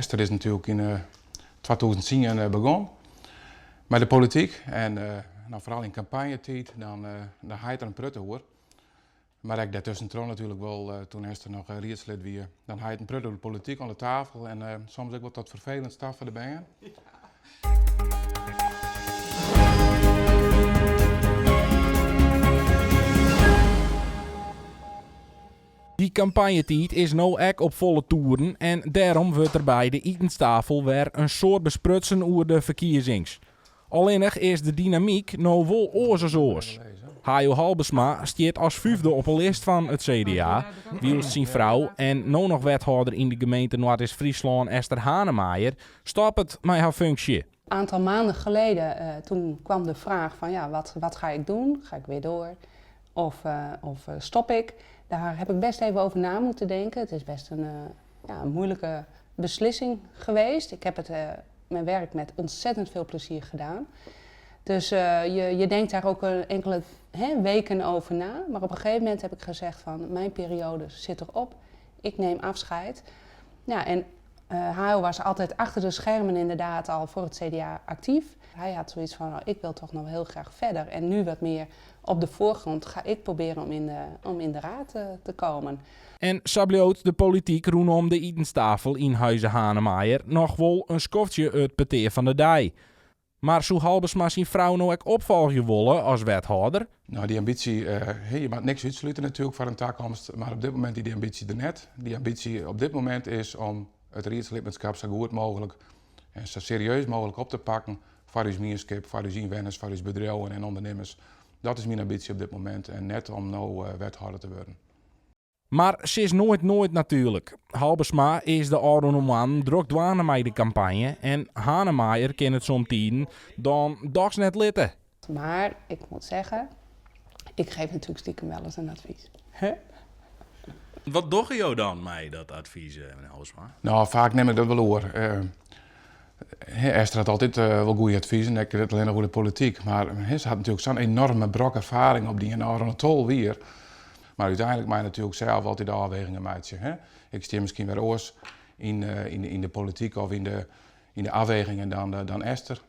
Esther is natuerlik yn 2010 begûn mei de polityk en no foaral yn kampanjetiid dan dan ha je it der in protte oer. Mar ek dêrtuskentroch natuerlik wol, toen Esther noch riedslid wie, dan ha je it in protte oer de polityk oan de tafel en soms ek wol tot ferfelend ta foar de bern. Dy kampanjetiid is no ek op folle toeren en dêrom wurdt der by de itenstafel wer in soad besprutsen oer de ferkiezings. Allinnich is de dynamyk no wol oars as oars. Hayo Halbesma stiet as fyfde op 'e list fan it CDA, wylst syn frou en no noch wethâlder yn de gemeente Noardeast-Fryslân Esther Hanemaaijer stoppet mei har funksje. Aantal maanden geleden, toen kwam de vraag van ja, wat, wat ga ik doen? Ga ik weer door of, of stop ik? Daar heb ik best even over na moeten denken. Het is best een, ja, een moeilijke beslissing geweest. Ik heb het, mijn werk met ontzettend veel plezier gedaan. Dus je, je denkt daar ook enkele, hè, weken over na. Maar op een gegeven moment heb ik gezegd van mijn periode zit erop. Ik neem afscheid. Ja, en Hayo was altijd achter de schermen inderdaad al voor het CDA actief. Hij had zoiets van, oh, ik wil toch nog heel graag verder. En nu wat meer op de voorgrond ga ik proberen om in de raad te komen. En sa bliuwt de polityk rûnom de itenstafel yn Huize Hanemaaijer noch wol in skoftsje it petear fan de dei. Mar soe Halbesma syn frou no ek opfolgje wolle as wethâlder? No, dy ambysje, je moatte niks útslute natuerlik foar in takomst, mar op dit momint is dy ambysje der net. Dy ambysje op dit momint is om it riedslidmaatskap sa goed mooglik en sa serieus mooglik op te pakken foar ús mienskip, foar ús ynwenners, foar ús bedriuwen en ûndernimmers. Dat is myn ambysje op dit momint en net om no wethâlder te wurden. Mar sis noait noait natuerlik. Halbesma is de ôfrûne moannen drok dwaande mei de kampanje en Hanemaaijer kin it somtiden dan dochs net litte. Maar ik moet zeggen, ik geef natuurlijk stiekem wel eens een advies. Wat dogge jo dan mei dat advys, menear Halbesma? No, faak nim ik dat wol oer. Esther hat altyd wol goede advizen, ek net allinnich oer de polityk, mar se hat natuerlik sa'n enorme brok erfaring opdien de ôfrûne 12 jier. Mar úteinlik moat je natuerlik sels altyd de ôfwegingen meitsje. Ik stean miskien wer oars yn de polityk of yn de afwegingen dan Esther.